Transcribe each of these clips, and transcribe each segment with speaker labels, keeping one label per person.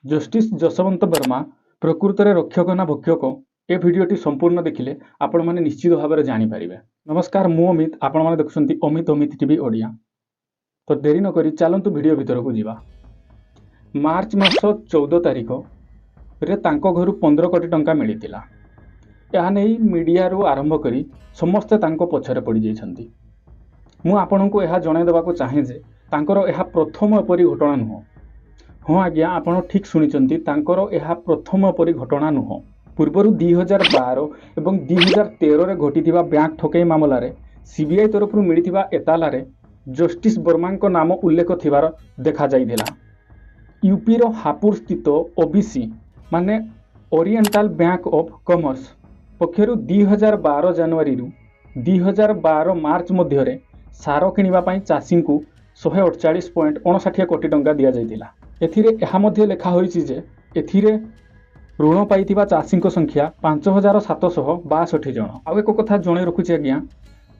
Speaker 1: Justice Yashwant Verma ପ୍ରକୃତରେ ରକ୍ଷକ ନା ଭକ୍ଷକ, ଏ ଭିଡ଼ିଓଟି ସମ୍ପୂର୍ଣ୍ଣ ଦେଖିଲେ ଆପଣମାନେ ନିଶ୍ଚିତ ଭାବରେ ଜାଣିପାରିବେ। ନମସ୍କାର, ମୁଁ ଅମିତ, ଆପଣମାନେ ଦେଖୁଛନ୍ତି ଅମିତ ଅମିତ ଟିଭି ଓଡ଼ିଆ। ତ ଡେରି ନକରି ଚାଲନ୍ତୁ ଭିଡ଼ିଓ ଭିତରକୁ ଯିବା। ମାର୍ଚ୍ଚ ମାସ 14 ତାରିଖରେ ତାଙ୍କ ଘରୁ 15 କୋଟି ଟଙ୍କା ମିଳିଥିଲା। ଏହା ନେଇ ମିଡ଼ିଆରୁ ଆରମ୍ଭ କରି ସମସ୍ତେ ତାଙ୍କ ପଛରେ ପଡ଼ିଯାଇଛନ୍ତି। ମୁଁ ଆପଣଙ୍କୁ ଏହା ଜଣାଇ ଦେବାକୁ ଚାହେଁ ଯେ ତାଙ୍କର ଏହା ପ୍ରଥମ ଏପରି ଘଟଣା ନୁହଁ। ହଁ ଆଜ୍ଞା, ଆପଣ ଠିକ୍ ଶୁଣିଛନ୍ତି, ତାଙ୍କର ଏହା ପ୍ରଥମ ଏପରି ଘଟଣା ନୁହଁ। ପୂର୍ବରୁ 2012 ଏବଂ 2013ରେ ଘଟିଥିବା ବ୍ୟାଙ୍କ ଠକେଇ ମାମଲାରେ ସିବିଆଇ ତରଫରୁ ମିଳିଥିବା ଏତାଲାରେ ଜଷ୍ଟିସ୍ ବର୍ମାଙ୍କ ନାମ ଉଲ୍ଲେଖ ଥିବାର ଦେଖାଯାଇଥିଲା। ୟୁପିର ହାପୁର ସ୍ଥିତ ଓବିସି ମାନେ ଓରିଏଣ୍ଟାଲ ବ୍ୟାଙ୍କ ଅଫ୍ କମର୍ସ ପକ୍ଷରୁ 2012 ଜାନୁଆରୀରୁ 2012 ମାର୍ଚ୍ଚ ମଧ୍ୟରେ ସାର କିଣିବା ପାଇଁ ଚାଷୀଙ୍କୁ 148.59 କୋଟି ଟଙ୍କା ଦିଆଯାଇଥିଲା। ଏଥିରେ ଏହା ମଧ୍ୟ ଲେଖା ହୋଇଛି ଯେ ଏଥିରେ ଋଣ ପାଇଥିବା ଚାଷୀଙ୍କ ସଂଖ୍ୟା 5762 ଜଣ। ଆଉ ଏକ କଥା ଜଣାଇ ରଖୁଛି ଆଜ୍ଞା,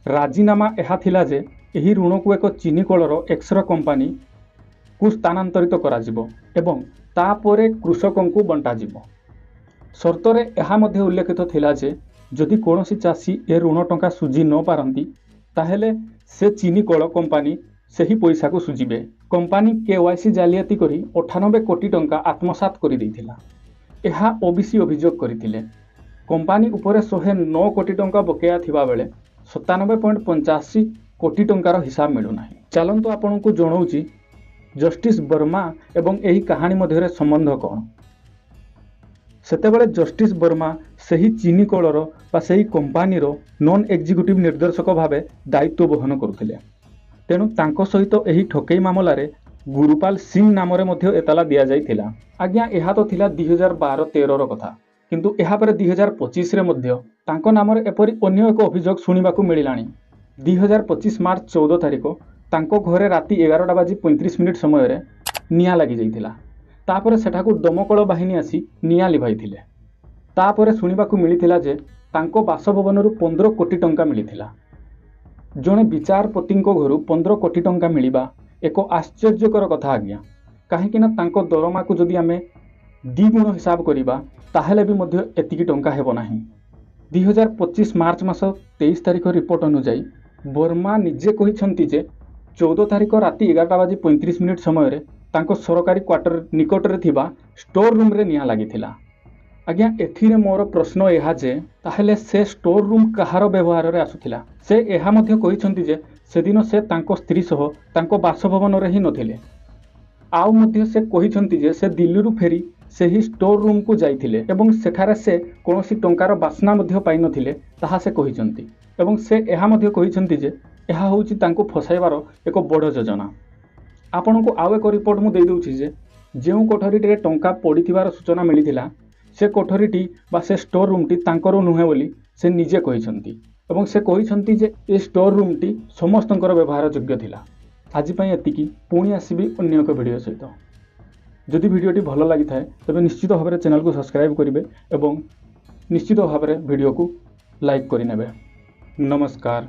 Speaker 1: ରାଜିନାମା ଏହା ଥିଲା ଯେ ଏହି ଋଣକୁ ଏକ ଚିନି କଳର ଏକ୍ସର କମ୍ପାନୀକୁ ସ୍ଥାନାନ୍ତରିତ କରାଯିବ ଏବଂ ତାପରେ କୃଷକଙ୍କୁ ବଣ୍ଟାଯିବ। ସର୍ତ୍ତରେ ଏହା ମଧ୍ୟ ଉଲ୍ଲେଖିତ ଥିଲା ଯେ ଯଦି କୌଣସି ଚାଷୀ ଏ ଋଣ ଟଙ୍କା ଶୁଝି ନ ପାରନ୍ତି, ତାହେଲେ ସେ ଚିନି କଳ କମ୍ପାନୀ ସେହି ପଇସାକୁ ଶୁଝିବେ। କମ୍ପାନୀ କେୱାଇସି ଜାଲିଆତି କରି 98 କୋଟି ଟଙ୍କା ଆତ୍ମସାତ କରିଦେଇଥିଲା, ଏହା ଓବିସି ଅଭିଯୋଗ କରିଥିଲେ। କମ୍ପାନୀ ଉପରେ 109 କୋଟି ଟଙ୍କା ବକେୟା ଥିବାବେଳେ 97.85 କୋଟି ଟଙ୍କାର ହିସାବ ମିଳୁନାହିଁ। ଚାଲନ୍ତୁ ଆପଣଙ୍କୁ ଜଣାଉଛି ଜଷ୍ଟିସ୍ ବର୍ମା ଏବଂ ଏହି କାହାଣୀ ମଧ୍ୟରେ ସମ୍ବନ୍ଧ କ'ଣ। ସେତେବେଳେ ଜଷ୍ଟିସ୍ ବର୍ମା ସେହି ଚିନି କଳର ବା ସେହି କମ୍ପାନୀର ନନ୍ ଏକ୍ଜିକ୍ୟୁଟିଭ୍ ନିର୍ଦ୍ଦେଶକ ଭାବେ ଦାୟିତ୍ୱ ବହନ କରୁଥିଲେ। ତେଣୁ ତାଙ୍କ ସହିତ ଏହି ଠକେଇ ମାମଲାରେ ଗୁରୁପାଲ ସିଂ ନାମରେ ମଧ୍ୟ ଏତଲା ଦିଆଯାଇଥିଲା। ଆଜ୍ଞା, ଏହା ତ ଥିଲା 2012-13ର କଥା, କିନ୍ତୁ ଏହାପରେ 2025ରେ ମଧ୍ୟ ତାଙ୍କ ନାମରେ ଏପରି ଅନ୍ୟ ଏକ ଅଭିଯୋଗ ଶୁଣିବାକୁ ମିଳିଲାଣି। 2025 ମାର୍ଚ୍ଚ 14 ତାରିଖ ତାଙ୍କ ଘରେ ରାତି 11ଟା ବାଜି 35 ମିନିଟ୍ ସମୟରେ ନିଆଁ ଲାଗିଯାଇଥିଲା। ତାପରେ ସେଠାକୁ ଦମକଳ ବାହିନୀ ଆସି ନିଆଁ ଲିଭାଇଥିଲେ। ତାପରେ ଶୁଣିବାକୁ ମିଳିଥିଲା ଯେ ତାଙ୍କ ବାସଭବନରୁ 15 କୋଟି ଟଙ୍କା ମିଳିଥିଲା। ଜଣେ ବିଚାରପତିଙ୍କ ଘରୁ 15 କୋଟି ଟଙ୍କା ମିଳିବା ଏକ ଆଶ୍ଚର୍ଯ୍ୟକର କଥା ଆଜ୍ଞା, କାହିଁକି ନା ତାଙ୍କ ଦରମାକୁ ଯଦି ଆମେ ଦ୍ୱିଗୁଣ ହିସାବ କରିବା, ତାହେଲେ ବି ମଧ୍ୟ ଏତିକି ଟଙ୍କା ହେବ ନାହିଁ। 2025 ମାର୍ଚ୍ଚ ମାସ 23 ତାରିଖ ରିପୋର୍ଟ ଅନୁଯାୟୀ ବର୍ମା ନିଜେ କହିଛନ୍ତି ଯେ 14 ତାରିଖ ରାତି 11ଟା ବାଜି 35 ମିନିଟ୍ ସମୟରେ ତାଙ୍କ ସରକାରୀ କ୍ୱାର୍ଟର ନିକଟରେ ଥିବା ଷ୍ଟୋର ରୁମ୍ରେ ନିଆଁ ଲାଗିଥିଲା। ଆଜ୍ଞା, ଏଥିରେ ମୋର ପ୍ରଶ୍ନ ଏହା ଯେ ତାହେଲେ ସେ ଷ୍ଟୋର ରୁମ୍ କାହାର ବ୍ୟବହାରରେ ଆସୁଥିଲା? ସେ ଏହା ମଧ୍ୟ କହିଛନ୍ତି ଯେ ସେଦିନ ସେ ତାଙ୍କ ସ୍ତ୍ରୀ ସହ ତାଙ୍କ ବାସଭବନରେ ହିଁ ନଥିଲେ। ଆଉ ମଧ୍ୟ ସେ କହିଛନ୍ତି ଯେ ସେ ଦିଲ୍ଲୀରୁ ଫେରି ସେହି ଷ୍ଟୋର ରୁମ୍କୁ ଯାଇଥିଲେ ଏବଂ ସେଠାରେ ସେ କୌଣସି ଟଙ୍କାର ବାସ୍ନା ମଧ୍ୟ ପାଇନଥିଲେ, ତାହା ସେ କହିଛନ୍ତି। ଏବଂ ସେ ଏହା ମଧ୍ୟ କହିଛନ୍ତି ଯେ ଏହା ହେଉଛି ତାଙ୍କୁ ଫସାଇବାର ଏକ ବଡ଼ ଯୋଜନା। ଆପଣଙ୍କୁ ଆଉ ଏକ ରିପୋର୍ଟ ମୁଁ ଦେଇଦେଉଛି ଯେ ଯେଉଁ କୋଠରୀଟିରେ ଟଙ୍କା ପଡ଼ିଥିବାର ସୂଚନା ମିଳିଥିଲା, ସେ କୋଠରୀଟି ବା ସେ ଷ୍ଟୋର ରୁମ୍ଟି ତାଙ୍କର ନୁହେଁ ବୋଲି ସେ ନିଜେ କହିଛନ୍ତି ଏବଂ ସେ କହିଛନ୍ତି ଯେ ଏ ଷ୍ଟୋର ରୁମ୍ଟି ସମସ୍ତଙ୍କର ବ୍ୟବହାର ଯୋଗ୍ୟ ଥିଲା। ଆଜି ପାଇଁ ଏତିକି। ପୁଣି ଆସିବି ଅନ୍ୟ ଏକ ଭିଡ଼ିଓ ସହିତ। ଯଦି ଭିଡ଼ିଓଟି ଭଲ ଲାଗିଥାଏ, ତେବେ ନିଶ୍ଚିତ ଭାବରେ ଚ୍ୟାନେଲକୁ ସବସ୍କ୍ରାଇବ୍ କରିବେ ଏବଂ ନିଶ୍ଚିତ ଭାବରେ ଭିଡ଼ିଓକୁ ଲାଇକ୍ କରିନେବେ। ନମସ୍କାର।